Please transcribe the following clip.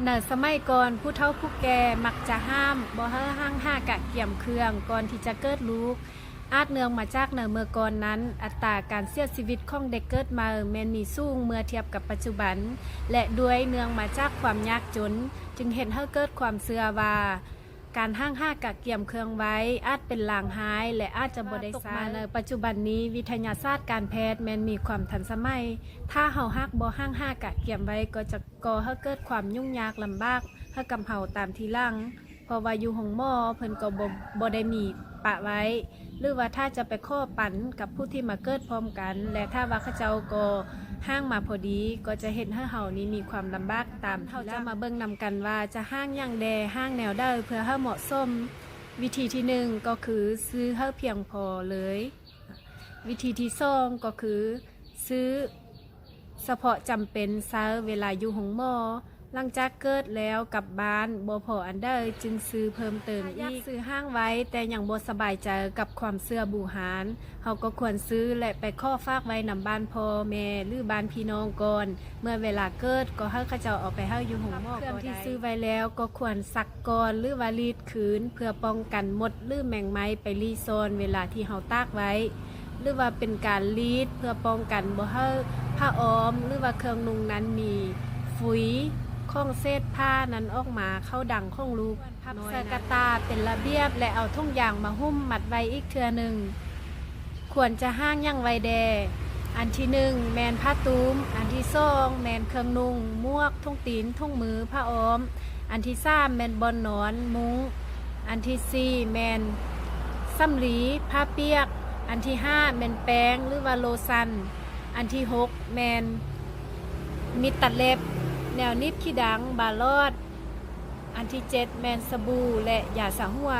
ໃນສະໄໝກ່ອນ, ຜູ້ເຖົ້າຜູ້ແກ່ມັກຈະຫ້າມບໍ່ໃຫ້ຫ້າງຫ້າກະກຽມເຄື່ອງກ່ອນທີ່ຈະເກີດລູກ. ອາດເນື່ອງມາຈາກໃນເມື່ອກ່ອນນັ້ນ, ອັດຕາການເສຍຊີວິດຂອງເດັກເກີດໃໝ່ແມ່ນມີສູງເມື່ອທຽບກັບປັດຈຸບັນ ແລະ ດ້ວຍເນື່ອງມາຈາກຄວາມຍາກຈົນ, ຈຶ່ງເຮັດໃຫ້ເກີດຄວາມເຊື່ອວ່າ ການຫ້າງຫ້າກະກຽມເຄື່ອງໄວອາດເປັນລາງຮ້າຍ ແລະ ອາດຈະບໍ່ໄດ້ໃຊ້. ໃນປັດຈຸບັນນີ້, ວິທະຍາສາດການແພດແມ່ນມີຄວາມທັນສະໄໝ. ຖ້າເຮົາຫາກບໍ່ຫ້າງຫ້າກະກຽມໄວ, ກໍຈະກໍ່ໃຫ້ເກີດຄວາມຫຍຸ້ງຍາກລຳບາກໃຫ້ກັບເຮົາຕາມທີຫຼັງ, ເພາະວ່າຢູ່ໂຮງໝໍເພິ່ນກໍບໍ່ ບໍ່ໄດ້ມີປະໄວ້ ຫຼືວ່າຖ້າຈະໄປຂໍປັນກັບຜູ້ທີ່ມາເກີດພ້ອມກັນ ແລະ ຖ້າວ່າເຂົາເຈົ້າກໍຫ້າງມາພໍດີ ກໍຈະເຮັດໃຫ້ເຮົານີ້ມີຄວາມລຳບາກຕາມທີຫຼັງ. ເຮົາຈະມາເບິ່ງນຳກັນວ່າຈະຫ້າງຫຍັງແດ່, ຫ້າງແນວໃດເພື່ອໃຫ້ເໝາະສົມ. ວິທີທີໜຶ່ງກໍຄືຊື້ໃຫ້ພຽງພໍເລີຍ. ວິທີທີສອງກໍຄືຊື້ສະເພາະຈຳເປັນໃຊ້ເວລາຢູ່ໂຮງໝໍ. ຫຼັງຈາກເກີດແລ້ວກັບບ້ານບໍ່ພໍອັນໃດຈຶ່ງຊື້ເພີ່ມເຕີມອີກ. ຖ້າຢາກຊື້ຫ້າງໄວແຕ່ຍັງບໍ່ສະບາຍໃຈກັບຄວາມເຊື່ອບູຮານ, ເຮົາກໍຄວນຊື້ ແລະ ໄປຂໍຝາກໄວ້ນຳບ້ານພໍ່ແມ່ ຫຼື ບ້ານພີ່ນ້ອງກ່ອນ. ເມື່ອເວລາເກີດກໍໃຫ້ເຂົາເຈົ້າເອົາໄປໃຫ້ຢູ່ໂຮງໝໍກໍໄດ້. ເຄື່ອງທີ່ຊື້ໄວ້ແລ້ວກໍຄວນຊັກກ່ອນ ຫຼືວ່າລີດຄືນ ເພື່ອປ້ອງກັນມົດ ຫຼື ແມງໄມ້ໄປລີ້ຊ່ອນເວລາທີ່ເຮົາຕາກໄວ້ ຫຼືວ່າເປັນການລີດເພື່ອປ້ອງກັນບໍ່ໃຫ້ຜ້າອ້ອມ ຫຼືວ່າເຄື່ອງນຸ່ງນັ້ນມີຝຸ່ນຂອງເສດຜ້ານັ້ນອອກມາເຂົ້າດັງຂອງລູກ. ພັບໃສ່ກະຕ່າເປັນລະບຽບ ແລະ ເອົາຖົງຢາງມາຫຸ້ມມັດໄວ້ອີກເທື່ອໜຶ່ງ. ຄວນຈະຫ້າງຫຍັງໄວ້ແດ່? ອັນທີໜຶ່ງແມ່ນຜ້າຕຸ້ມ, ອັນທີສອງແມ່ນເຄື່ອງນຸ່ງ, ໝວກ, ຖົງຕີນ, ຖົງມື, ຜ້າອ້ອມ, ອັນທີສາມແມ່ນບ່ອນນອນ, ມຸ້ງ, ອັນທີສີ່ແມ່ນສຳລີ, ຜ້າປຽກ, ອັນທີຫ້າແມ່ນແປ້ງ ຫຼືວ່າໂລຊັນ, ອັນທີຫົກແມ່ນມິດຕັດເລັບ, ແນວໜີບຂີ້ດັງ, ບາຫຼອດ, ອັນທີເຈັດແມ່ນສະບູ ແລະ ຢາສະຫົວ.